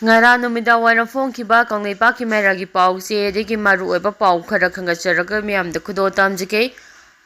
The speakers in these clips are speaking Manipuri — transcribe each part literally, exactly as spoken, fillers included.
ꯉꯔꯥꯡ ꯅꯨꯃꯤꯗꯥꯡ ꯋꯥꯏꯔꯝ ꯐꯣꯡꯈꯤꯕ ꯀꯪꯂꯩꯄꯥꯛꯀꯤ ꯃꯩꯔꯥꯒꯤ ꯄꯥꯎꯁꯦ ꯑꯗꯒꯤ ꯃꯔꯨꯑꯣꯏꯕ ꯄꯥꯎ ꯈꯔ ꯈꯪꯒꯠꯆꯔꯒ ꯃꯤꯌꯥꯝꯗ ꯈꯨꯗꯣꯜ ꯇꯝꯖꯒꯦ꯫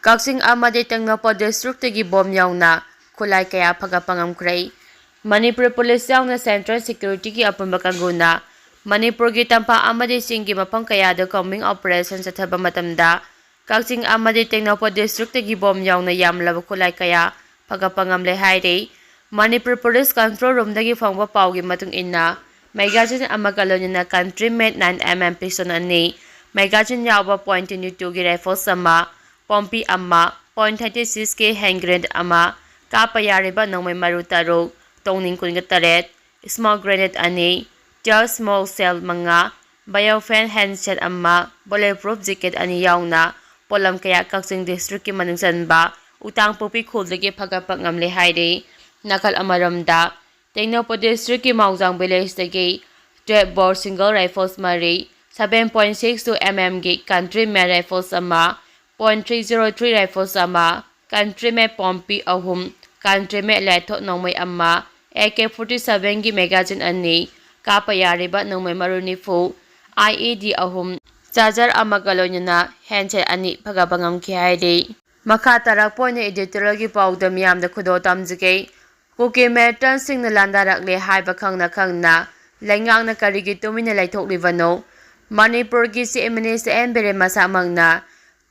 ꯀꯛꯆꯤꯡ ꯑꯃꯗꯤ ꯇꯦꯡꯅꯧꯄꯜ ꯗꯤꯁꯇ꯭ꯔꯤꯛꯇꯒꯤ ꯕꯣꯝ ꯌꯥꯎꯅ ꯈꯨꯠꯂꯥꯏ ꯀꯌꯥ ꯐꯒꯠꯄ ꯉꯝꯈ꯭ꯔꯦ꯫ ꯃꯅꯤꯄꯨꯔ ꯄꯨꯂꯤꯁ ꯌꯥꯎꯅ ꯁꯦꯟꯇ꯭ꯔꯦꯜ ꯁꯦꯀ꯭ꯌꯨꯔꯤꯇꯤꯒꯤ ꯑꯄꯨꯟꯕ ꯀꯥꯡꯕꯨꯅ ꯃꯅꯤꯄꯨꯔꯒꯤ ꯇꯝꯄꯥꯛ ꯑꯃꯗꯤ ꯆꯤꯡꯒꯤ ꯃꯐꯝ ꯀꯌꯥꯗ ꯀꯣꯝꯕꯤꯡ ꯑꯣꯄꯔꯦꯁꯟ ꯆꯠꯊꯕ ꯃꯇꯝꯗ ꯀꯛꯆꯤꯡ ꯑꯃꯗꯤ ꯇꯦꯡꯅꯧꯄꯜ ꯗꯤꯁꯇ꯭ꯔꯤꯛꯇꯒꯤ ꯕꯣꯝ ꯌꯥꯎꯅ ꯌꯥꯝꯂꯕ ꯈꯨꯠꯂꯥꯏ ꯀꯌꯥ ꯐꯒꯠꯄ ꯉꯝꯂꯦ ꯍꯥꯏꯔꯤ꯫ ꯃꯅꯤꯄꯨꯔ ꯄꯨꯂꯤꯁ ꯀꯟꯇ꯭ꯔꯣꯜ ꯔꯨꯝꯗꯒꯤ ꯐꯪꯕ ꯄꯥꯎꯒꯤ ꯃꯇꯨꯡ ꯏꯟꯅ, ꯃꯦꯒꯥꯖꯤꯟ ꯑꯃꯒ ꯂꯣꯏꯅꯅ ꯀꯟꯇ꯭ꯔꯤ ꯃꯦꯠ ꯅꯥꯏꯟ ꯑꯦꯝ ꯑꯦꯝ ꯄꯤꯁꯇꯣꯟ ꯑꯅꯤ, ꯃꯦꯒꯥꯖꯤꯟ ꯌꯥꯎꯕ ꯄꯣꯏꯟ ꯇ꯭ꯋꯦꯟꯇꯤ ꯇꯨꯒꯤ ꯔꯥꯏꯐꯜꯁ ꯑꯃ, ꯄꯣꯝꯄꯤ ꯑꯃ, ꯄꯣꯏꯟ ꯊꯥꯔꯇꯤ ꯁꯤꯛꯁꯀꯤ ꯍꯦꯟ ꯒ꯭ꯔꯦꯅꯦꯗ ꯑꯃ, ꯀꯥꯞꯄ ꯌꯥꯔꯤꯕ ꯅꯣꯡꯃꯩ ꯃꯔꯨ ꯇꯔꯨꯛ, ꯇꯣꯡꯅꯤꯡ ꯀꯨꯟꯒ ꯇꯔꯦꯠ, ꯁ꯭ꯃꯣꯛ ꯒ꯭ꯔꯦꯅꯦꯗ ꯑꯅꯤ, ꯇꯤꯌꯔ ꯁ꯭ꯃꯣꯛ ꯁꯦꯜ ꯃꯉꯥ, ꯕꯥꯏꯑꯣꯐꯦꯟ ꯍꯦꯟ ꯁꯦꯠ ꯑꯃ, ꯕꯨꯂꯦꯠ ꯄ꯭ꯔꯨꯐ ꯖꯦꯀꯦꯠ ꯑꯅꯤ ꯌꯥꯎꯅ ꯄꯣꯠꯂꯝ ꯀꯌꯥ ꯀꯛꯆꯤꯡ ꯗꯤꯁꯇ꯭ꯔꯤꯛꯀꯤ ꯃꯅꯨꯡ ꯆꯟꯕ ꯎꯇꯥꯡꯄꯣꯛꯄꯤ ꯈꯨꯜꯗꯒꯤ ꯐꯒꯠꯄ ꯉꯝꯂꯦ ꯍꯥꯏꯔꯤ꯫ ꯅꯥꯀꯜ ꯑꯃꯔꯣꯝꯗ, ꯇꯦꯡꯅꯧꯄꯜ ꯗꯤꯁꯇ꯭ꯔꯤꯛꯀꯤ ꯃꯥꯎꯖꯥꯡ ꯚꯤꯂꯦꯖꯇꯒꯤ ꯇꯨꯌꯦꯜꯐ ꯕꯣꯔ ꯁꯤꯡꯒꯜ ꯔꯥꯏꯐꯜꯁ ꯃꯔꯤ, seven point six two M ꯑꯦꯝꯒꯤ ꯀꯟꯇ꯭ꯔꯤ ꯃꯦꯠ ꯔꯥꯏꯐꯜꯁ ꯑꯃ, point three zero three rifles ꯑꯃ, ꯀꯟꯇ꯭ꯔꯤ ꯃꯦꯠ ꯄꯣꯝꯄꯤ ꯑꯍꯨꯝ, ꯀꯟꯇ꯭ꯔꯤ ꯃꯦꯠ ꯂꯦꯊꯣꯠ ꯅꯣꯡꯃꯩ ꯑꯃ, ꯑꯦ ꯀꯦ ꯐꯣꯔꯇꯤ ꯁꯚꯦꯟꯒꯤ ꯃꯦꯒꯥꯖꯤꯟ ꯑꯅꯤ, ꯀꯥꯞꯄ ꯌꯥꯔꯤꯕ ꯅꯣꯡꯃꯩ ꯃꯔꯨ ꯅꯤꯐꯨ, ꯑꯥꯏ ꯏ ꯗꯤ ꯑꯍꯨꯝ, ꯆꯥꯔꯖꯔ ꯑꯃꯒ ꯂꯣꯏꯅꯅ ꯍꯦꯟꯁꯦꯠ ꯑꯅꯤ ꯐꯒꯠꯄ ꯉꯝꯈꯤ ꯍꯥꯏꯔꯤ꯫ ꯃꯈꯥ ꯇꯥꯔꯛꯄ ꯑꯣꯏꯅ ꯏꯗꯤꯇꯣꯔꯤꯌꯦꯜꯒꯤ ꯄꯥꯎꯗ ꯃꯤꯌꯥꯝꯗ ꯈꯨꯗꯣꯜ ꯇꯝꯖꯒꯦ꯫ ꯀꯨꯀꯤ ꯃꯤꯂꯤꯇꯦꯟꯠꯁꯤꯡꯅ ꯂꯥꯟꯗꯥꯔꯛꯂꯦ ꯍꯥꯏꯕ ꯈꯪꯅ ꯈꯪꯅ ꯂꯩꯉꯥꯛꯅ ꯀꯔꯤꯒꯤ ꯇꯨꯃꯤꯟꯅ ꯂꯩꯊꯣꯛꯂꯤꯕꯅꯣ? ꯃꯅꯤꯄꯨꯔꯒꯤ ꯆꯤꯐ ꯃꯤꯅꯤꯁꯇꯔ ꯑꯦꯟ ꯕꯤꯔꯦꯟ ꯃꯁꯥꯃꯛꯅ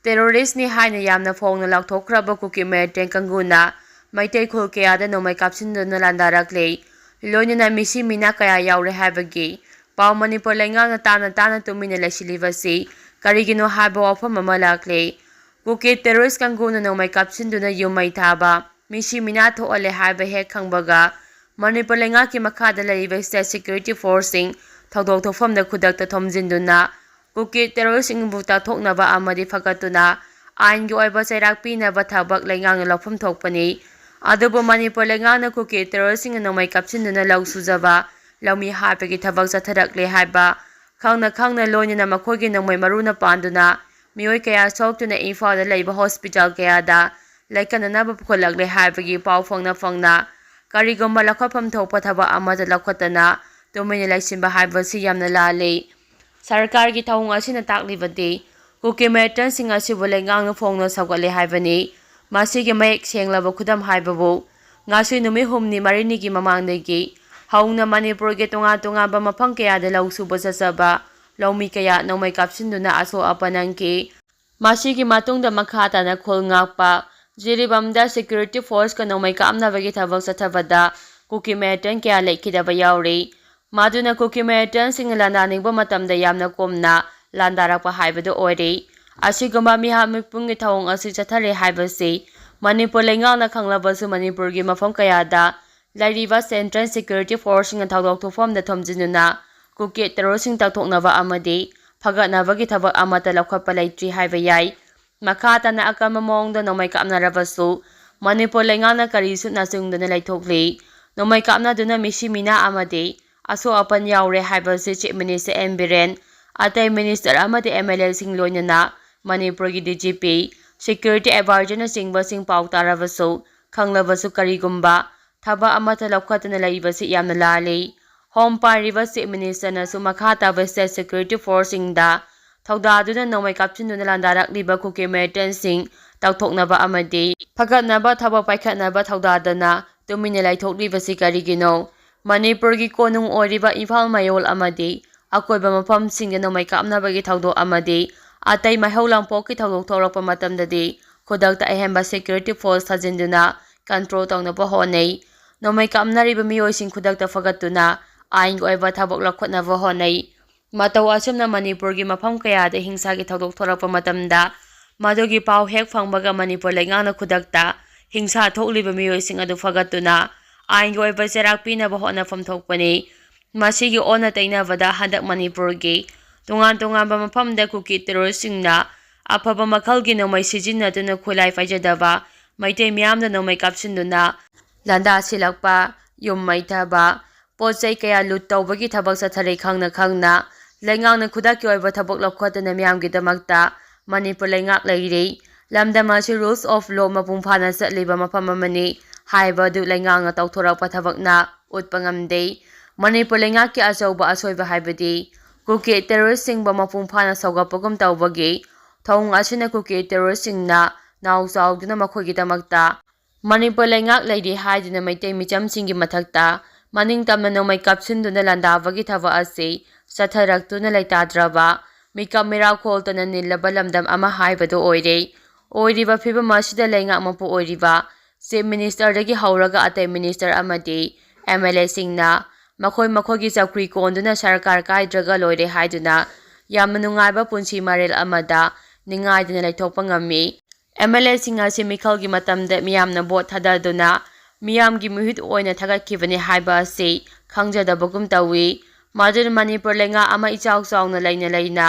ꯇꯦꯔꯣꯔꯤꯁ꯭ꯠꯅꯤ ꯍꯥꯏꯅ ꯌꯥꯝꯅ ꯐꯣꯡꯅ ꯂꯥꯎꯊꯣꯛꯈ꯭ꯔꯕ ꯀꯨꯀꯤ ꯃꯤꯂꯤꯇꯦꯟꯠ ꯀꯥꯡꯕꯨꯅ ꯃꯩꯇꯩ ꯈꯨꯜ ꯀꯌꯥꯗ ꯅꯣꯡꯃꯩ ꯀꯥꯞꯁꯤꯟꯗꯨꯅ ꯂꯥꯟꯗꯥꯔꯛꯂꯦ꯫ ꯂꯣꯏꯅꯅ ꯃꯤꯁꯤ ꯃꯤꯅꯥ ꯀꯌꯥ ꯌꯥꯎꯔꯦ ꯍꯥꯏꯕꯒꯤ ꯄꯥꯎ ꯃꯅꯤꯄꯨꯔ ꯂꯩꯉꯥꯛꯅ ꯇꯥꯅ ꯇꯥꯅ ꯇꯨꯃꯤꯟꯅ ꯂꯩꯁꯤꯜꯂꯤꯕꯁꯤ ꯀꯔꯤꯒꯤꯅꯣ ꯍꯥꯏꯕ ꯋꯥꯐꯝ ꯑꯃ ꯂꯥꯛꯂꯦ꯫ ꯀꯨꯀꯤ ꯇꯦꯔꯣꯔꯤꯁ꯭ꯠ ꯀꯥꯡꯕꯨꯅ ꯅꯣꯡꯃꯩ ꯀꯥꯞꯁꯤꯟꯗꯨꯅ ꯌꯨꯝ ꯃꯩ ꯊꯥꯕ, ꯃꯤꯁꯤ ꯃꯤꯅꯥ ꯊꯣꯛꯍꯜꯂꯦ ꯍꯥꯏꯕ ꯍꯦꯛ ꯈꯪꯕꯒ ꯃꯅꯤꯄꯨꯔ ꯂꯩꯉꯥꯛꯀꯤ ꯃꯈꯥꯗ ꯂꯩꯔꯤꯕ ꯁ꯭ꯇꯦꯠ ꯁꯦꯀ꯭ꯌꯨꯔꯤꯇꯤ ꯐꯣꯔꯁꯁꯤꯡ ꯊꯧꯗꯣꯛ ꯊꯣꯛꯐꯝꯗ ꯈꯨꯗꯛꯇ ꯊꯣꯝꯖꯤꯟꯗꯨꯅ ꯀꯨꯀꯤ ꯇꯦꯔꯣꯔꯤꯁ꯭ꯠꯁꯤꯡꯕꯨ ꯇꯥꯛꯊꯣꯛꯅꯕ ꯑꯃꯗꯤ ꯐꯒꯠꯇꯨꯅ ꯑꯥꯏꯟꯒꯤ ꯑꯣꯏꯕ ꯆꯩꯔꯥꯛ ꯄꯤꯅꯕ ꯊꯕꯛ ꯂꯩꯉꯥꯛꯅ ꯂꯧꯐꯝ ꯊꯣꯛꯄꯅꯤ꯫ ꯑꯗꯨꯕꯨ ꯃꯅꯤꯄꯨꯔ ꯂꯩꯉꯥꯛꯅ ꯀꯨꯀꯤ ꯇꯦꯔꯣꯔꯤꯁ꯭ꯠꯁꯤꯡꯅ ꯅꯣꯡꯃꯩ ꯀꯥꯞꯁꯤꯟꯗꯨꯅ ꯂꯧ ꯁꯨꯖꯕ ꯂꯧꯃꯤ ꯍꯥꯠꯄꯒꯤ ꯊꯕꯛ ꯆꯠꯊꯔꯛꯂꯦ ꯍꯥꯏꯕ ꯈꯪꯅ ꯈꯪꯅ ꯂꯣꯏꯅꯅ ꯃꯈꯣꯏꯒꯤ ꯅꯣꯡꯃꯩ ꯃꯔꯨꯅ ꯄꯥꯟꯗꯨꯅ ꯃꯤꯑꯣꯏ ꯀꯌꯥ ꯁꯣꯛꯇꯨꯅ ꯏꯝꯐꯥꯜꯗ ꯂꯩꯕ ꯍꯣꯁꯄꯤꯇꯥꯜ ꯀꯌꯥꯗ ꯂꯥꯏꯀꯠꯅꯅꯕ ꯄꯨꯈꯠꯂꯛꯂꯦ ꯍꯥꯏꯕꯒꯤ ꯄꯥꯎ ꯐꯪꯅ ꯐꯪꯅ ꯀꯔꯤꯒꯨꯝꯕ ꯂꯧꯈꯠꯐꯝ ꯊꯣꯛꯄ ꯊꯕꯛ ꯑꯃꯠꯇ ꯂꯧꯈꯠꯇꯅ ꯇꯨꯃꯤꯟꯅ ꯂꯩꯁꯤꯟꯕ ꯍꯥꯏꯕꯁꯤ ꯌꯥꯝꯅ ꯂꯥꯜꯂꯤ꯫ ꯁꯔꯀꯥꯔꯒꯤ ꯊꯧꯑꯣꯡ ꯑꯁꯤꯅ ꯇꯥꯛꯂꯤꯕꯗꯤ ꯀꯨꯀꯤ ꯃꯤꯂꯤꯇꯦꯟꯁꯤꯡ ꯑꯁꯤꯕꯨ ꯂꯩꯉꯥꯛꯅ ꯐꯣꯡꯅ ꯁꯧꯒꯠꯂꯦ ꯍꯥꯏꯕꯅꯤ꯫ ꯃꯁꯤꯒꯤ ꯃꯌꯦꯛ ꯁꯦꯡꯂꯕ ꯈꯨꯗꯝ ꯍꯥꯏꯕꯕꯨ ꯉꯁꯤ ꯅꯨꯃꯤꯠ ꯍꯨꯝꯅꯤ ꯃꯔꯤꯅꯤꯒꯤ ꯃꯃꯥꯡꯗꯒꯤ ꯍꯧꯅ ꯃꯅꯤꯄꯨꯔꯒꯤ ꯇꯣꯉꯥꯟ ꯇꯣꯉꯥꯟꯕ ꯃꯐꯝ ꯀꯌꯥꯗ ꯂꯧ ꯁꯨꯕ ꯆꯠꯆꯕ ꯂꯧꯃꯤ ꯀꯌꯥ ꯅꯣꯡꯃꯩ ꯀꯥꯞꯁꯤꯟꯗꯨꯅ ꯑꯁꯣꯛ ꯑꯄꯟ ꯅꯪꯈꯤ꯫ ꯃꯁꯤꯒꯤ ꯃꯇꯨꯡꯗ ꯃꯈꯥ ꯇꯥꯅ ꯈꯨꯜ ꯉꯥꯛꯄ ꯖꯤꯔꯤꯕꯥꯝꯗ ꯁꯦꯀ꯭ꯌꯨꯔꯤꯇꯤ ꯐꯣꯔꯁꯀ ꯅꯣꯡꯃꯩ ꯀꯥꯞꯅꯕꯒꯤ ꯊꯕꯛ ꯆꯠꯊꯕꯗ ꯀꯨꯀꯤ ꯃꯤꯂꯤꯇꯦꯟ ꯀꯌꯥ ꯂꯩꯈꯤꯗꯕ ꯌꯥꯎꯔꯤ꯫ ꯃꯗꯨꯅ ꯀꯨꯀꯤ ꯃꯤꯂꯤꯇꯦꯟꯁꯤꯡꯅ ꯂꯥꯟꯗꯥꯅꯤꯡꯕ ꯃꯇꯝꯗ ꯌꯥꯝꯅ ꯀꯣꯝꯅ ꯂꯥꯟꯗꯥꯔꯛꯄ ꯍꯥꯏꯕꯗꯨ ꯑꯣꯏꯔꯦ꯫ ꯑꯁꯤꯒꯨꯝꯕ ꯃꯤꯍꯥꯠ ꯃꯤꯄꯨꯡꯒꯤ ꯊꯧꯑꯣꯡ ꯑꯁꯤ ꯆꯠꯊꯔꯦ ꯍꯥꯏꯕꯁꯤ ꯃꯅꯤꯄꯨꯔ ꯂꯩꯉꯥꯛꯅ ꯈꯪꯂꯕꯁꯨ ꯃꯅꯤꯄꯨꯔꯒꯤ ꯃꯐꯝ ꯀꯌꯥꯗ ꯂꯩꯔꯤꯕ ꯁꯦꯟꯇ꯭ꯔꯦꯜ ꯁꯦꯀ꯭ꯌꯨꯔꯤꯇꯤ ꯐꯣꯔꯁꯁꯤꯡꯅ ꯊꯧꯗꯣꯛ ꯊꯣꯛꯐꯝꯗ ꯊꯣꯝꯖꯤꯟꯗꯨꯅ ꯀꯨꯀꯤ ꯇꯦꯔꯣꯔꯁꯤꯡ ꯇꯥꯛꯊꯣꯛꯅꯕ ꯑꯃꯗꯤ ꯐꯒꯠꯅꯕꯒꯤ ꯊꯕꯛ ꯑꯃꯠꯇ ꯂꯧꯈꯠꯄ ꯂꯩꯇ꯭ꯔꯤ ꯍꯥꯏꯕ ꯌꯥꯏ꯫ ꯃꯈꯥ ꯇꯥꯅ ꯑꯀꯟꯕ ꯃꯑꯣꯡꯗ ꯅꯣꯡꯃꯩ ꯀꯥꯞꯅꯔꯕꯁꯨ ꯃꯅꯤꯄꯨꯔ ꯂꯩꯉꯥꯛꯅ ꯀꯔꯤꯁꯨ ꯅꯆꯨꯡꯗꯅ ꯂꯩꯊꯣꯛꯂꯤ꯫ ꯅꯣꯡꯃꯩ ꯀꯥꯞꯅꯗꯨꯅ ꯃꯤꯁꯤ ꯃꯤꯅꯥ ꯑꯃꯗꯤ ꯑꯁꯣꯛ ꯑꯄꯟ ꯌꯥꯎꯔꯦ ꯍꯥꯏꯕꯁꯤ ꯆꯤꯐ ꯃꯤꯅꯤꯁꯇꯔ ꯑꯦꯟ ꯕꯤꯔꯦꯟ, ꯑꯇꯩ ꯃꯤꯅꯤꯁꯇꯔ ꯑꯃꯗꯤ ꯑꯦꯝ ꯑꯦꯜ ꯑꯦꯁꯤꯡ ꯂꯣꯏꯅꯅ ꯃꯅꯤꯄꯨꯔꯒꯤ ꯗꯤ ꯖꯤ ꯄꯤ, ꯁꯦꯀ꯭ꯌꯨꯔꯤꯇꯤ ꯑꯦꯗꯚꯥꯏꯖꯔꯅꯆꯤꯡꯕꯁꯤꯡ ꯄꯥꯎ ꯇꯥꯔꯕꯁꯨ ꯈꯪꯂꯕꯁꯨ ꯀꯔꯤꯒꯨꯝꯕ ꯊꯕꯛ ꯑꯃꯠꯇ ꯂꯧꯈꯠꯇꯅ ꯂꯩꯕꯁꯤ ꯌꯥꯝꯅ ꯂꯥꯜꯂꯤ꯫ ꯍꯣꯝ ꯄꯥꯏꯔꯤꯕ ꯆꯤꯐ ꯃꯤꯅꯤꯁꯇꯔꯅꯁꯨ ꯃꯈꯥ ꯇꯥꯕ ꯁ꯭ꯇꯦꯠ ꯁꯦꯀ꯭ꯌꯨꯔꯤꯇꯤ ꯐꯣꯔꯁꯁꯤꯡꯗ ꯊꯧꯗꯥꯗꯨꯅ ꯅꯣꯡꯃꯩ ꯀꯥꯞꯁꯤꯟꯗꯨꯅ ꯂꯥꯟꯗꯥꯔꯛꯂꯤꯕ ꯀꯨꯀꯤ ꯃꯤꯂꯤꯇꯦꯟꯁꯤꯡ ꯇꯧꯊꯣꯛꯅꯕ ꯑꯃꯗꯤ ꯐꯒꯠꯅꯕ ꯊꯕꯛ ꯄꯥꯏꯈꯠꯅꯕ ꯊꯧꯗꯥꯗꯅ ꯇꯨꯃꯤꯟꯅ ꯂꯩꯊꯣꯛꯂꯤꯕꯁꯤ ꯀꯔꯤꯒꯤꯅꯣ? ꯃꯅꯤꯄꯨꯔꯒꯤ ꯀꯣꯅꯨꯡ ꯑꯣꯏꯔꯤꯕ ꯏꯝꯐꯥꯜ ꯃꯌꯣꯜ ꯑꯃꯗꯤ ꯑꯀꯣꯏꯕ ꯃꯐꯝꯁꯤꯡꯗ ꯅꯣꯡꯃꯩ ꯀꯥꯞꯅꯕꯒꯤ ꯊꯧꯗꯣꯛ ꯑꯃꯗꯤ ꯑꯇꯩ ꯃꯩꯍꯧ ꯂꯥꯡꯄꯣꯛꯀꯤ ꯊꯧꯗꯣꯛ ꯊꯣꯛꯂꯛꯄ ꯃꯇꯝꯗꯗꯤ ꯈꯨꯗꯛꯇ ꯑꯍꯦꯟꯕ ꯁꯦꯀ꯭ꯌꯨꯔꯤꯇꯤ ꯐꯣꯔꯁ ꯊꯥꯖꯤꯟꯗꯨꯅ ꯀꯟꯇ꯭ꯔꯣꯜ ꯇꯧꯅꯕ ꯍꯣꯠꯅꯩ꯫ ꯅꯣꯡꯃꯩ ꯀꯥꯞꯅꯔꯤꯕ ꯃꯤꯑꯣꯏꯁꯤꯡ ꯈꯨꯗꯛꯇ ꯐꯒꯠꯇꯨꯅ ꯑꯥꯏꯟꯒꯤ ꯑꯣꯏꯕ ꯊꯕꯛ ꯂꯧꯈꯠꯅꯕ ꯍꯣꯠꯅꯩ꯫ ꯃꯇꯧ ꯑꯁꯨꯝꯅ ꯃꯅꯤꯄꯨꯔꯒꯤ ꯃꯐꯝ ꯀꯌꯥꯗ ꯍꯤꯡꯁꯥꯒꯤ ꯊꯧꯗꯣꯛ ꯊꯣꯛꯂꯛꯄ ꯃꯇꯝꯗ ꯃꯗꯨꯒꯤ ꯄꯥꯎ ꯍꯦꯛ ꯐꯪꯕꯒ ꯃꯅꯤꯄꯨꯔ ꯂꯩꯉꯥꯛꯅ ꯈꯨꯗꯛꯇ ꯍꯤꯡꯁꯥ ꯊꯣꯛꯂꯤꯕ ꯃꯤꯑꯣꯏꯁꯤꯡ ꯑꯗꯨ ꯐꯒꯠꯇꯨꯅ ꯑꯥꯏꯟꯒꯤ ꯑꯣꯏꯕ ꯆꯩꯔꯥꯛ ꯄꯤꯅꯕ ꯍꯣꯠꯅꯐꯝ ꯊꯣꯛꯄꯅꯤ꯫ ꯃꯁꯤꯒꯤ ꯑꯣꯟꯅ ꯇꯩꯅꯕꯗ ꯍꯟꯗꯛ ꯃꯅꯤꯄꯨꯔꯒꯤ ꯇꯣꯉꯥꯟ ꯇꯣꯉꯥꯟꯕ ꯃꯐꯝꯗ ꯀꯨꯀꯤ ꯇꯦꯔꯣꯔꯤꯁꯁꯤꯡꯅ ꯑꯐꯕ ꯃꯈꯜꯒꯤ ꯅꯣꯡꯃꯩ ꯁꯤꯖꯤꯟꯅꯗꯨꯅ ꯈꯨꯠꯂꯥꯏ ꯄꯥꯏꯖꯗꯕ ꯃꯩꯇꯩ ꯃꯤꯌꯥꯝꯗ ꯅꯣꯡꯃꯩ ꯀꯥꯞꯁꯤꯟꯗꯨꯅ ꯂꯥꯟꯗꯥ ꯁꯤꯜꯂꯛꯄ, ꯌꯨꯝ ꯃꯩ ꯊꯥꯕ, ꯄꯣꯠ ꯆꯩ ꯀꯌꯥ ꯂꯨꯠ ꯇꯧꯕꯒꯤ ꯊꯕꯛ ꯆꯠꯊꯔꯤ ꯈꯪꯅ ꯈꯪꯅ꯫ ꯂꯩꯉꯥꯛꯅ ꯈꯨꯗꯛꯀꯤ ꯑꯣꯏꯕ ꯊꯕꯛ ꯂꯧꯈꯠꯇꯨꯅ ꯃꯤꯌꯥꯝꯒꯤꯗꯃꯛꯇ ꯃꯅꯤꯄꯨꯔ ꯂꯩꯉꯥꯛ ꯂꯩꯔꯤ꯫ ꯂꯝꯗꯝ ꯑꯁꯤ rules of law ꯃꯄꯨꯡ ꯐꯥꯅ ꯆꯠꯂꯤꯕ ꯃꯐꯝ ꯑꯃꯅꯤ ꯍꯥꯏꯕ ꯑꯗꯨ ꯂꯩꯉꯥꯛꯅ ꯇꯧꯊꯣꯔꯛꯄ ꯊꯕꯛꯅ ꯎꯠꯄ ꯉꯝꯗꯦ꯫ ꯃꯅꯤꯄꯨꯔ ꯂꯩꯉꯥꯛꯀꯤ ꯑꯆꯧꯕ ꯑꯁꯣꯏꯕ ꯍꯥꯏꯕꯗꯤ ꯀꯨꯀꯤ ꯇꯦꯔꯣꯔꯤꯁꯁꯤꯡꯕꯨ ꯃꯄꯨꯡ ꯐꯥꯅ ꯁꯧꯒꯠꯄꯒꯨꯝ ꯇꯧꯕꯒꯤ ꯊꯧꯑꯣꯡ ꯑꯁꯤꯅ ꯀꯨꯀꯤ ꯇꯦꯔꯣꯔꯤꯁꯁꯤꯡꯅ ꯅꯥꯎ ꯆꯥꯎꯗꯨꯅ ꯃꯈꯣꯏꯒꯤꯗꯃꯛꯇ ꯃꯅꯤꯄꯨꯔ ꯂꯩꯉꯥꯛ ꯂꯩꯔꯤ ꯍꯥꯏꯗꯨꯅ ꯃꯩꯇꯩ ꯃꯤꯆꯝꯁꯤꯡꯒꯤ ꯃꯊꯛꯇ ꯃꯅꯤꯡ ꯇꯝꯅ ꯅꯣꯡꯃꯩ ꯀꯥꯞꯁꯤꯟꯗꯨꯅ ꯂꯥꯟꯗꯥꯕꯒꯤ ꯊꯕꯛ ꯑꯁꯤ ꯆꯠꯊꯔꯛꯇꯨꯅ ꯂꯩꯇꯥꯗ꯭ꯔꯕ ꯃꯤꯀꯞ ꯃꯤꯔꯥꯎ ꯈꯣꯜꯇꯅ ꯅꯤꯜꯂꯕ ꯂꯝꯗꯝ ꯑꯃ ꯍꯥꯏꯕꯗꯨ ꯑꯣꯏꯔꯦ꯫ ꯑꯣꯏꯔꯤꯕ ꯐꯤꯕꯝ ꯑꯁꯤꯗ ꯂꯩꯉꯥꯛ ꯃꯄꯨ ꯑꯣꯏꯔꯤꯕ ꯆꯤꯐ ꯃꯤꯅꯤꯁꯇꯔꯗꯒꯤ ꯍꯧꯔꯒ ꯑꯇꯩ ꯃꯤꯅꯤꯁꯇꯔ ꯑꯃꯗꯤ ꯑꯦꯝ ꯑꯦꯜ ꯑꯦꯁꯤꯡꯅ ꯃꯈꯣꯏ ꯃꯈꯣꯏꯒꯤ ꯆꯧꯀ꯭ꯔꯤ ꯀꯣꯟꯗꯨꯅ ꯁꯔꯀꯥꯔ ꯀꯥꯏꯗ꯭ꯔꯒ ꯂꯣꯏꯔꯦ ꯍꯥꯏꯗꯨꯅ ꯌꯥꯝꯅ ꯅꯨꯡꯉꯥꯏꯕ ꯄꯨꯟꯁꯤ ꯃꯔꯦꯜ ꯑꯃꯗ ꯅꯤꯡꯉꯥꯏꯗꯅ ꯂꯩꯊꯣꯛꯄ ꯉꯝꯃꯤ꯫ ꯑꯦꯝ ꯑꯦꯜ ꯑꯦꯁꯤꯡ ꯑꯁꯤ ꯃꯤꯈꯜꯒꯤ ꯃꯇꯝꯗ ꯃꯤꯌꯥꯝꯅ ꯚꯣꯠ ꯊꯥꯗꯗꯨꯅ ꯃꯤꯌꯥꯝꯒꯤ ꯃꯤꯍꯨꯠ ꯑꯣꯏꯅ ꯊꯥꯒꯠꯈꯤꯕꯅꯤ ꯍꯥꯏꯕ ꯑꯁꯤ ꯈꯪꯖꯗꯕꯒꯨꯝ ꯇꯧꯏ꯫ ꯃꯗꯨꯅ ꯃꯅꯤꯄꯨꯔ ꯂꯩꯉꯥꯛ ꯑꯃ ꯏꯆꯥꯎ ꯆꯥꯎꯅ ꯂꯩꯅ ꯂꯩꯅ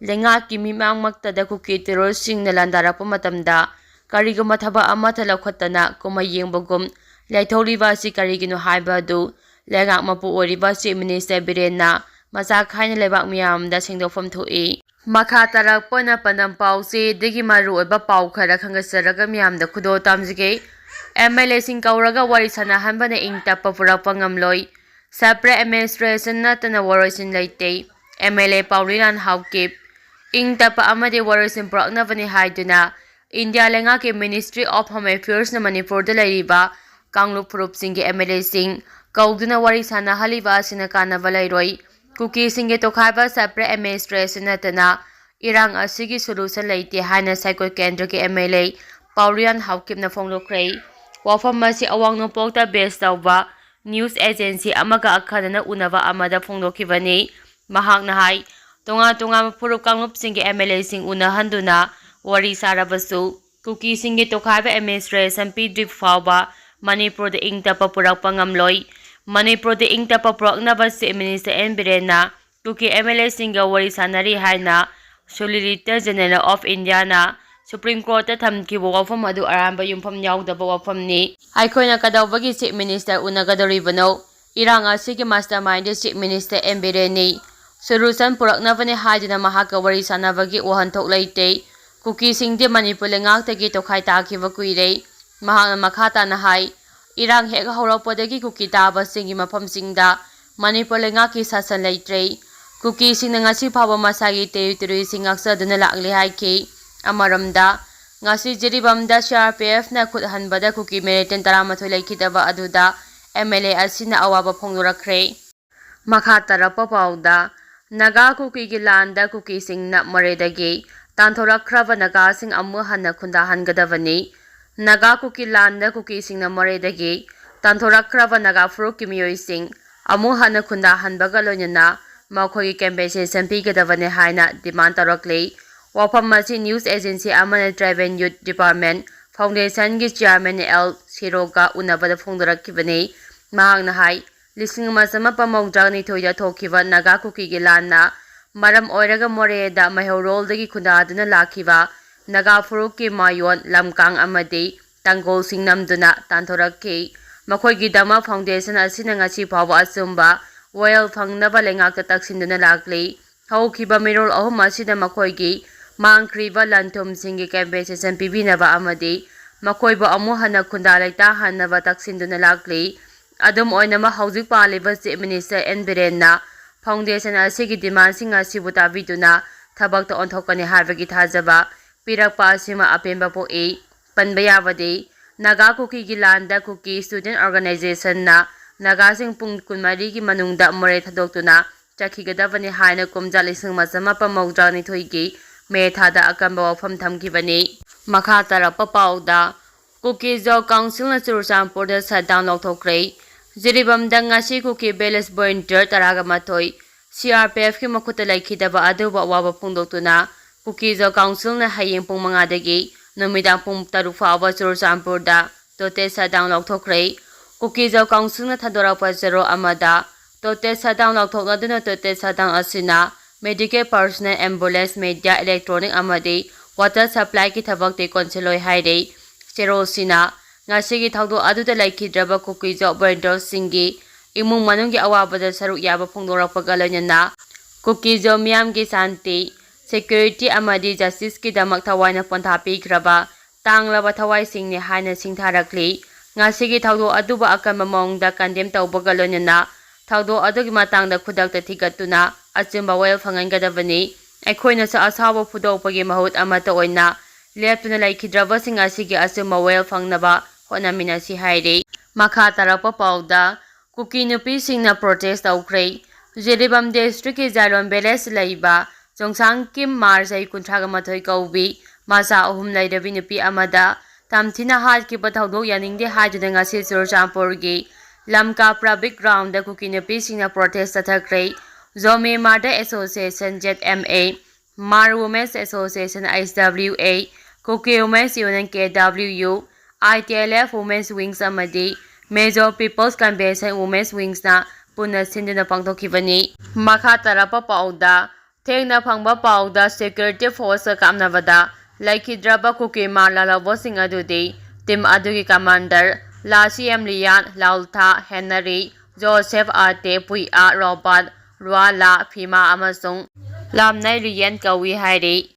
ꯂꯩꯉꯥꯛꯀꯤ ꯃꯤꯃꯥꯡꯃꯛꯇꯗ ꯀꯨꯀꯤ ꯇꯦꯔꯣꯔꯤꯁꯁꯤꯡꯅ ꯂꯥꯟꯗꯥꯔꯛꯄ ꯃꯇꯝꯗ ꯀꯔꯤꯒꯨꯝꯕ ꯊꯕꯛ ꯑꯃꯠꯇ ꯂꯧꯈꯠꯇꯅ ꯀꯨꯝꯍꯩ ꯌꯦꯡꯕꯒꯨꯝ ꯂꯩꯊꯣꯛꯂꯤꯕ ꯑꯁꯤ ꯀꯔꯤꯒꯤꯅꯣ ꯍꯥꯏꯕ ꯑꯗꯨ ꯂꯩꯉꯥꯛ ꯃꯄꯨ ꯑꯣꯏꯔꯤꯕ ꯆꯤꯐ ꯃꯤꯅꯤꯁꯇꯔ ꯕꯤꯔꯦꯟꯅ ꯃꯆꯥ ꯈꯥꯏꯅ ꯂꯩꯕꯥꯛ ꯃꯤꯌꯥꯝꯗ ꯁꯦꯡꯗꯣꯛꯐꯝ ꯊꯣꯛꯏ꯫ ꯃꯈꯥ ꯇꯥꯔꯛꯄ ꯑꯣꯏꯅ ꯄꯥꯎ ꯆꯦꯗꯒꯤ ꯃꯔꯨꯑꯣꯏꯕ ꯄꯥꯎ ꯈꯔ ꯈꯪꯒꯠꯆꯔꯒ ꯃꯤꯌꯥꯝꯗ ꯈꯨꯗꯣꯜ ꯇꯝꯖꯒꯦ꯫ ꯑꯦꯝ ꯑꯦꯜ ꯑꯦꯁꯤꯡ ꯀꯧꯔꯒ ꯋꯥꯔꯤ ꯁꯥꯟꯅꯍꯟꯕꯅ ꯏꯪ ꯇꯞꯄ ꯄꯨꯔꯛꯄ ꯉꯝꯂꯣꯏ꯫ ꯁꯦꯄꯔꯦꯠ ꯑꯦꯗꯃꯤꯅꯤꯁꯇ꯭ꯔꯦꯁꯟ ꯅꯠꯇꯅ ꯋꯥꯔꯣꯏꯁꯤꯟ ꯂꯩꯇꯦ꯫ M L A Paolienlal Haokip. ꯏꯪ ꯇꯞꯄ ꯑꯃꯗꯤ ꯋꯥꯔꯣꯏꯁꯤꯟ ꯄꯨꯔꯛꯅꯕꯅꯤ ꯍꯥꯏꯗꯨꯅ ꯏꯟꯗꯤꯌꯥ ꯂꯩꯉꯥꯛꯀꯤ ꯃꯤꯅꯤꯁꯇ꯭ꯔꯤ ꯑꯣꯐ ꯍꯣꯝ ꯑꯦꯐꯤꯌꯔꯁꯅ ꯃꯅꯤꯄꯨꯔꯗ ꯂꯩꯔꯤꯕ ꯀꯥꯡꯂꯨꯞ ꯐꯨꯔꯨꯞꯁꯤꯡꯒꯤ ꯑꯦꯝ ꯑꯦꯜ ꯑꯦꯁꯤꯡ ꯀꯧꯗꯨꯅ ꯋꯥꯔꯤ ꯁꯥꯟꯅꯍꯜꯂꯤꯕ ꯑꯁꯤꯅ ꯀꯥꯟꯅꯕ ꯂꯩꯔꯣꯏ꯫ ꯀꯨꯀꯤꯁꯤꯡꯒꯤ ꯇꯣꯈꯥꯏꯕ ꯁꯦꯄꯔꯦꯠ ꯑꯦꯗꯃꯤꯅꯤꯁꯇ꯭ꯔꯦꯁꯟ ꯅꯠꯇꯅ ꯏꯔꯥꯡ ꯑꯁꯤꯒꯤ ꯁꯣꯂꯨꯁꯟ ꯂꯩꯇꯦ ꯍꯥꯏꯅ ꯁꯥꯏꯀꯣꯏ ꯀꯦꯟꯗ꯭ꯔꯒꯤ ꯑꯦꯝ ꯑꯦꯜ ꯑꯦ ꯄꯥꯎꯔꯤꯌꯥꯟ ꯍꯥꯎꯀꯤꯞꯅ ꯐꯣꯡꯗꯣꯛꯈ꯭ꯔꯦ꯫ ꯋꯥꯐꯝ ꯑꯁꯤ ꯑꯋꯥꯡ ꯅꯣꯡꯄꯣꯛꯇ ꯕꯦꯁ ꯇꯧꯕ ꯅ꯭ꯌꯨꯁ ꯑꯦꯖꯦꯟꯁꯤ ꯑꯃꯒ ꯑꯈꯟꯅꯅ ꯎꯅꯕ ꯑꯃꯗ ꯐꯣꯡꯗꯣꯛꯈꯤꯕꯅꯤ꯫ ꯃꯍꯥꯛꯅ ꯍꯥꯏ, ꯇꯣꯉꯥꯟ ꯇꯣꯉꯥꯟꯕ ꯐꯨꯔꯨꯞ ꯀꯥꯡꯂꯨꯞꯁꯤꯡꯒꯤ ꯑꯦꯝ ꯑꯦꯜ ꯑꯦꯁꯤꯡ ꯎꯅꯍꯟꯗꯨꯅ ꯋꯥꯔꯤ ꯁꯥꯔꯕꯁꯨ, ꯀꯨꯀꯤꯁꯤꯡꯒꯤ ꯇꯣꯈꯥꯏꯕ ꯑꯦꯗꯃꯤꯅꯤꯁꯇ꯭ꯔꯦꯁꯟ ꯄꯤꯗ꯭ꯔꯤ ꯐꯥꯎꯕ ꯃꯅꯤꯄꯨꯔꯗ ꯏꯪ ꯇꯞꯄ ꯄꯨꯔꯛꯄ ꯉꯝꯂꯣꯏ꯫ ꯃꯅꯤꯄꯨꯔꯗ ꯏꯪ ꯇꯞꯄ ꯄꯨꯔꯛꯅꯕ ꯆꯤꯐ ꯃꯤꯅꯤꯁꯇꯔ ꯑꯦꯟ ꯕꯤꯔꯦꯟꯅ ꯀꯨꯀꯤ ꯑꯦꯝ ꯑꯦꯜ ꯑꯦꯁꯤꯡꯒ ꯋꯥꯔꯤ ꯁꯥꯟꯅꯔꯤ ꯍꯥꯏꯅ solicitor general of Indian supreme ꯀꯣꯔꯠꯇ ꯊꯝꯈꯤꯕ ꯋꯥꯐꯝ ꯑꯗꯨ ꯑꯔꯥꯟꯕ ꯌꯨꯝꯐꯝ ꯌꯥꯎꯗꯕ ꯋꯥꯐꯝꯅꯤ꯫ ꯑꯩꯈꯣꯏꯅ ꯀꯩꯗꯧꯕꯒꯤ ꯆꯤꯐ ꯃꯤꯅꯤꯁꯇꯔ ꯎꯅꯒꯗꯧꯔꯤꯕꯅꯣ? ꯏꯔꯥꯡ ꯑꯁꯤꯒꯤ mastermind chief minister N ꯕꯤꯔꯦꯟꯅꯤ꯫ ꯁꯣꯂꯨꯁꯟ ꯄꯨꯔꯛꯅꯕꯅꯤ ꯍꯥꯏꯗꯨꯅ ꯃꯍꯥꯛꯀ ꯋꯥꯔꯤ ꯁꯥꯟꯅꯕꯒꯤ ꯋꯥꯍꯟꯊꯣꯛ ꯂꯩꯇꯦ꯫ ꯀꯨꯀꯤꯁꯤꯡꯗꯤ ꯃꯅꯤꯄꯨꯔ ꯂꯩꯉꯥꯛꯇꯒꯤ ꯇꯣꯈꯥꯏ ꯇꯥꯈꯤꯕ ꯀꯨꯏꯔꯦ꯫ ꯃꯍꯥꯛꯅ ꯃꯈꯥ ꯇꯥꯅ ꯍꯥꯏ, ꯏꯔꯥꯡ ꯍꯦꯛ ꯍꯧꯔꯛꯄꯗꯒꯤ ꯀꯨꯀꯤ ꯇꯥꯕꯁꯤꯡꯒꯤ ꯃꯐꯝꯁꯤꯡꯗ ꯃꯅꯤꯄꯨꯔ ꯂꯩꯉꯥꯛꯀꯤ ꯁꯥꯁꯟ ꯂꯩꯇ꯭ꯔꯦ꯫ ꯀꯨꯀꯤꯁꯤꯡꯅ ꯉꯁꯤ ꯐꯥꯎꯕ ꯃꯁꯥꯒꯤ ꯇꯦꯔꯤꯇꯣꯔꯤꯁꯤꯡ ꯉꯥꯛꯆꯗꯨꯅ ꯂꯥꯛꯂꯤ ꯍꯥꯏꯈꯤ꯫ ꯑꯃꯔꯣꯝꯗ, ꯉꯁꯤ ꯖꯤꯔꯤꯕꯥꯝꯗ ꯁꯤ ꯑꯥꯔ ꯄꯤ ꯑꯦꯐꯅ ꯈꯨꯠ ꯍꯟꯕꯗ ꯀꯨꯀꯤ ꯃꯤꯂꯤꯇꯦꯟ ꯇꯔꯥꯃꯥꯊꯣꯏ ꯂꯩꯈꯤꯗꯕ ꯑꯗꯨꯗ ꯑꯦꯝ ꯑꯦꯜ ꯑꯦ ꯑꯁꯤꯅ ꯑꯋꯥꯕ ꯐꯣꯡꯗꯣꯔꯛꯈ꯭ꯔꯦ꯫ ꯃꯈꯥ ꯇꯥꯔꯛꯄ ꯄꯥꯎꯗ, ꯅꯥꯒꯥ ꯀꯨꯀꯤꯒꯤ ꯂꯥꯟꯗ ꯀꯨꯀꯤꯁꯤꯡꯅ ꯃꯣꯔꯦꯗꯒꯤ ꯇꯥꯟꯊꯣꯔꯛꯈ꯭ꯔꯕ ꯅꯥꯒꯥꯁꯤꯡ ꯑꯃꯨꯛ ꯍꯟꯅ ꯈꯨꯟꯗꯥꯍꯟꯒꯗꯕꯅꯤ꯫ ꯅꯥꯒꯥ ꯀꯨꯀꯤ ꯂꯥꯟꯗ ꯀꯨꯀꯤꯁꯤꯡꯅ ꯃꯣꯔꯦꯗꯒꯤ ꯇꯥꯟꯊꯣꯔꯛꯈ꯭ꯔꯕ ꯅꯥꯒꯥ ꯐꯨꯔꯨꯞꯀꯤ ꯃꯤꯑꯣꯏꯁꯤꯡ ꯑꯃꯨꯛ ꯍꯟꯅ ꯈꯨꯟꯗꯥꯍꯟꯕꯒ ꯂꯣꯏꯅꯅ ꯃꯈꯣꯏꯒꯤ ꯀꯝꯄꯦꯟꯁꯦꯁꯟ ꯄꯤꯒꯗꯕꯅꯤ ꯍꯥꯏꯅ ꯗꯤꯃꯥꯟ ꯇꯧꯔꯛꯂꯤ꯫ ꯋꯥꯐꯝ ꯑꯁꯤ ꯅ꯭ꯌꯨꯁ ꯑꯦꯖꯦꯟꯁꯤ ꯑꯃꯅ ꯇ꯭ꯔꯥꯏꯕꯦꯜ ꯌꯨꯠ ꯗꯤꯄꯥꯔꯠꯃꯦꯟ ꯐꯥꯎꯟꯗꯦꯁꯟꯒꯤ ꯆꯤꯌꯥꯔꯃꯦꯟ ꯑꯦꯜ ꯁꯤꯔꯣꯒ ꯎꯅꯕꯗ ꯐꯣꯡꯗꯣꯔꯛꯈꯤꯕꯅꯤ꯫ ꯃꯍꯥꯛꯅ ꯍꯥꯏ, ꯂꯤꯁꯤꯡ ꯑꯃ ꯆꯃꯥꯄꯟ ꯃꯧꯗ꯭ꯔꯥ ꯅꯤꯊꯣꯏꯗ ꯊꯣꯛꯈꯤꯕ ꯅꯥꯒꯥ ꯀꯨꯀꯤꯒꯤ ꯂꯥꯟꯅ ꯃꯔꯝ ꯑꯣꯏꯔꯒ ꯃꯣꯔꯦꯗ ꯃꯩꯍꯧꯔꯣꯜꯗꯒꯤ ꯈꯨꯟꯗꯥꯗꯨꯅ ꯂꯥꯛꯈꯤꯕ ꯅꯥꯒꯥ ꯐꯨꯔꯨꯞꯀꯤ ꯃꯌꯣꯟ, ꯂꯝꯀꯥꯡ ꯑꯃꯗꯤ ꯇꯥꯡꯒꯣꯜꯁꯤꯡ ꯅꯝꯗꯨꯅ ꯇꯥꯟꯊꯣꯔꯛꯈꯤ꯫ ꯃꯈꯣꯏꯒꯤꯗꯃꯛ ꯐꯥꯎꯟꯗꯦꯁꯟ ꯑꯁꯤꯅ ꯉꯁꯤ ꯐꯥꯎꯕ ꯑꯆꯨꯝꯕ ꯋꯥꯌꯦꯜ ꯐꯪꯅꯕ ꯂꯩꯉꯥꯛꯇ ꯇꯛꯁꯤꯟꯗꯨꯅ ꯂꯥꯛꯂꯤ꯫ ꯍꯧꯈꯤꯕ ꯃꯤꯔꯣꯜ ꯑꯍꯨꯝ ꯑꯁꯤꯗ ꯃꯈꯣꯏꯒꯤ ꯃꯥꯡꯈ꯭ꯔꯤꯕ ꯂꯟ ꯊꯨꯝꯁꯤꯡꯒꯤ ꯀꯝꯄꯦꯟꯁꯦꯁꯟ ꯄꯤꯕꯤꯅꯕ ꯑꯃꯗꯤ ꯃꯈꯣꯏꯕꯨ ꯑꯃꯨꯛ ꯍꯟꯅ ꯈꯨꯟꯗꯥ ꯂꯩꯇꯥꯍꯟꯅꯕ ꯇꯛꯁꯤꯟꯗꯨꯅ ꯂꯥꯛꯂꯤ꯫ ꯑꯗꯨꯝ ꯑꯣꯏꯅꯃꯛ, ꯍꯧꯖꯤꯛ ꯄꯥꯜꯂꯤꯕ ꯆꯤꯐ ꯃꯤꯅꯤꯁꯇꯔ ꯑꯦꯟ ꯕꯤꯔꯦꯟꯅ ꯐꯥꯎꯟꯗꯦꯁꯟ ꯑꯁꯤꯒꯤ ꯗꯤꯃꯥꯟꯁꯤꯡ ꯑꯁꯤꯕꯨ ꯇꯥꯕꯤꯗꯨꯅ ꯊꯕꯛꯇ ꯑꯣꯟꯊꯣꯛꯀꯅꯤ ꯍꯥꯏꯕꯒꯤ ꯊꯥꯖꯕ ꯄꯤꯔꯛꯄ ꯑꯁꯤꯃ ꯑꯄꯦꯟꯕ ꯄꯣꯛꯏ꯫ ꯄꯟꯕ ꯌꯥꯕꯗꯤ, ꯅꯥꯒꯥ ꯀꯨꯀꯤꯒꯤ ꯂꯥꯟꯗ ꯀꯨꯀꯤ ꯁ꯭ꯇꯨꯗꯦꯟꯠ ꯑꯣꯔꯒꯅꯥꯏꯖꯦꯁꯟꯅ ꯅꯥꯒꯥꯁꯤꯡ ꯄꯨꯡ ꯀꯨꯟꯃꯔꯤꯒꯤ ꯃꯅꯨꯡꯗ ꯃꯣꯔꯦ ꯊꯥꯗꯣꯛꯇꯨꯅ ꯆꯠꯈꯤꯒꯗꯕꯅꯤ ꯍꯥꯏꯅ ꯀꯨꯝꯖꯥ ꯂꯤꯁꯤꯡ ꯑꯃ ꯆꯃꯥꯄꯟ ꯃꯧꯗ꯭ꯔꯥ ꯅꯤꯊꯣꯏꯒꯤ ꯃꯦ ꯊꯥꯗ ꯑꯀꯟꯕ ꯋꯥꯐꯝ ꯊꯝꯈꯤꯕꯅꯤ꯫ ꯃꯈꯥ ꯇꯥꯔꯛꯄ ꯄꯥꯎꯗ, ꯀꯨꯀꯤ ꯖꯣ ꯀꯥꯎꯟꯁꯤꯜꯅ ꯆꯨꯔꯆꯥꯟꯄꯨꯔꯗ ꯁꯠꯗꯥꯎꯟ ꯂꯧꯊꯣꯛꯈ꯭ꯔꯦ꯫ ꯖꯤꯔꯤꯕꯥꯝꯗ ꯉꯁꯤ ꯀꯨꯀꯤ ꯚꯤꯂꯦꯖ ꯚꯣꯂꯨꯟꯇꯤꯌꯔ ꯇꯔꯥꯒ ꯃꯥꯊꯣꯏ ꯁꯤ ꯑꯥꯔ ꯄꯤ ꯑꯦꯐꯀꯤ ꯃꯈꯨꯠꯇ ꯂꯩꯈꯤꯗꯕ ꯑꯗꯨꯕꯨ ꯑꯋꯥꯕ ꯐꯣꯡꯗꯣꯛꯇꯨꯅ ꯀꯨꯀꯤ ꯖꯣ ꯀꯥꯎꯟꯁꯤꯜꯅ ꯍꯌꯦꯡ ꯄꯨꯡ ꯃꯉꯥꯗꯒꯤ ꯅꯨꯃꯤꯗꯥꯡ ꯄꯨꯡ ꯇꯔꯨꯛ ꯐꯥꯎꯕ ꯆꯨꯔꯆꯥꯟꯄꯨꯔꯗ ꯇꯣꯇꯦꯜ ꯁꯠꯗꯥꯎꯟ ꯂꯧꯊꯣꯛꯈ꯭ꯔꯦ꯫ ꯀꯨꯀꯤ ꯖꯣ ꯀꯥꯎꯟꯁꯤꯜꯅ ꯊꯥꯗꯣꯔꯛꯄ ꯆꯦꯔꯣꯜ ꯑꯃꯗ, ꯇꯣꯇꯦꯜ ꯁꯠꯗꯥꯎꯟ ꯂꯧꯊꯣꯛꯅꯗꯨꯅ ꯇꯣꯇꯦꯜ ꯁꯠꯗꯥꯎꯟ ꯑꯁꯤꯅ medical personal, ambulance, media, electronic ꯑꯃꯗꯤ ꯋꯥꯇꯔ ꯁꯄ꯭ꯂꯥꯏꯒꯤ ꯊꯕꯛꯇꯤ ꯀꯣꯟꯁꯤꯜꯂꯣꯏ ꯍꯥꯏꯔꯤ꯫ ꯆꯦꯔꯣꯜꯁꯤꯅ ꯉꯁꯤꯒꯤ ꯊꯧꯗꯣꯛ ꯑꯗꯨꯗ ꯂꯩꯈꯤꯗ꯭ꯔꯕ ꯀꯨꯀꯤ ꯖꯣ ꯚꯣꯂꯨꯟꯇꯤꯌꯔꯁꯤꯡꯒꯤ ꯏꯃꯨꯡ ꯃꯅꯨꯡꯒꯤ ꯑꯋꯥꯕꯗ ꯁꯔꯨꯛ ꯌꯥꯕ ꯐꯣꯡꯗꯣꯔꯛꯄꯒ ꯂꯣꯏꯅꯅ ꯀꯨꯀꯤ ꯖꯣ ꯃꯤꯌꯥꯝꯒꯤ ꯁꯥꯟꯇꯤ, ꯁꯦꯀ꯭ꯌꯨꯔꯤꯇꯤ ꯑꯃꯗꯤ ꯖꯁꯇꯤꯁꯀꯤꯗꯃꯛ ꯊꯋꯥꯏꯅ ꯄꯣꯟꯊꯥ ꯄꯤꯈ꯭ꯔꯕ ꯇꯥꯡꯂꯕ ꯊꯋꯥꯏꯁꯤꯡꯅꯤ ꯍꯥꯏꯅ ꯁꯤꯡꯊꯥꯔꯛꯂꯤ꯫ ꯉꯁꯤꯒꯤ ꯊꯧꯗꯣꯛ ꯑꯗꯨꯕꯨ ꯑꯀꯟꯕ ꯃꯑꯣꯡꯗ ꯀꯟꯗꯦꯝ ꯇꯧꯕꯒ ꯂꯣꯏꯅꯅ ꯊꯧꯗꯣꯛ ꯑꯗꯨꯒꯤ ꯃꯇꯥꯡꯗ ꯈꯨꯗꯛꯇ ꯊꯤꯒꯠꯇꯨꯅ ꯑꯆꯨꯝꯕ ꯋꯥꯌꯦꯜ ꯐꯪꯍꯟꯒꯗꯕꯅꯤ꯫ ꯑꯩꯈꯣꯏꯅꯁꯨ ꯑꯁꯥꯎꯕ ꯐꯣꯡꯗꯣꯛꯄꯒꯤ ꯃꯍꯨꯠ ꯑꯃꯠꯇ ꯑꯣꯏꯅ ꯂꯦꯞꯇꯨꯅ ꯂꯩꯈꯤꯗ꯭ꯔꯕꯁꯤꯡ ꯑꯁꯤꯒꯤ ꯑꯆꯨꯝꯕ ꯋꯥꯌꯦꯜ ꯐꯪꯅꯕ ꯍꯣꯠꯅꯃꯤꯟꯅꯁꯤ ꯍꯥꯏꯔꯤ꯫ ꯃꯈꯥ ꯇꯥꯔꯛꯄ ꯄꯥꯎꯗ, ꯀꯨꯀꯤ ꯅꯨꯄꯤꯁꯤꯡꯅ protest ꯇꯧꯈ꯭ꯔꯦ꯫ ꯖꯤꯔꯤꯕꯥꯝ district ꯀꯤ ꯖꯥꯏꯂꯣꯟ village ꯂꯩꯕ ꯆꯣꯡꯁꯥꯡ ꯀꯤꯝ ꯃꯥꯔ ꯆꯍꯤ ꯀꯨꯟꯊ꯭ꯔꯥꯒ ꯃꯥꯊꯣꯏ ꯀꯧꯕꯤ ꯃꯆꯥ ꯑꯍꯨꯝ ꯂꯩꯔꯕꯤ ꯅꯨꯄꯤ ꯑꯃꯗ ꯇꯝꯊꯤꯅ ꯍꯥꯠꯈꯤꯕ ꯊꯧꯗꯣꯛ ꯌꯥꯅꯤꯡꯗꯦ ꯍꯥꯏꯗꯨꯅ ꯉꯁꯤ ꯆꯨꯔꯆꯥꯟꯄꯨꯔꯒꯤ ꯂꯝꯀꯥ public ground ꯗ ꯀꯨꯀꯤ ꯅꯨꯄꯤꯁꯤꯡꯅ protest ꯆꯠꯊꯈ꯭ꯔꯦ꯫ Zomi Mother Association, Z M A, Hmar Women's Association, H W A, Kuki Women's Union, K W U, I T L F Women's Wings ꯑꯃꯗꯤ Mizo People's Convention Women's Wings ꯅ ꯄꯨꯟꯅ ꯁꯤꯟꯗꯨꯅ ꯄꯥꯡꯊꯣꯛꯈꯤꯕꯅꯤ꯫ ꯃꯈꯥ ꯇꯥꯔꯛꯄ ꯄꯥꯎꯗ, ꯊꯦꯡꯅ ꯐꯪꯕ ꯄꯥꯎꯗ, security force ꯀ ꯀꯥꯞꯅꯕꯗ ꯂꯩꯈꯤꯗ꯭ꯔꯕ ꯀꯨꯀꯤ ꯃꯥꯔ ꯂꯥꯜꯍꯧꯕꯁꯤꯡ ꯑꯗꯨꯗꯤ team ꯑꯗꯨꯒꯤ commander Lasi M Lian, Lautha Henry, Joseph Ate, Puia Robert, Ruvala Fima ꯑꯃꯁꯨꯡ ꯂꯥꯝꯅꯩ ꯔꯤꯌꯦꯟ ꯀꯧꯏ ꯍꯥꯏꯔꯤ꯫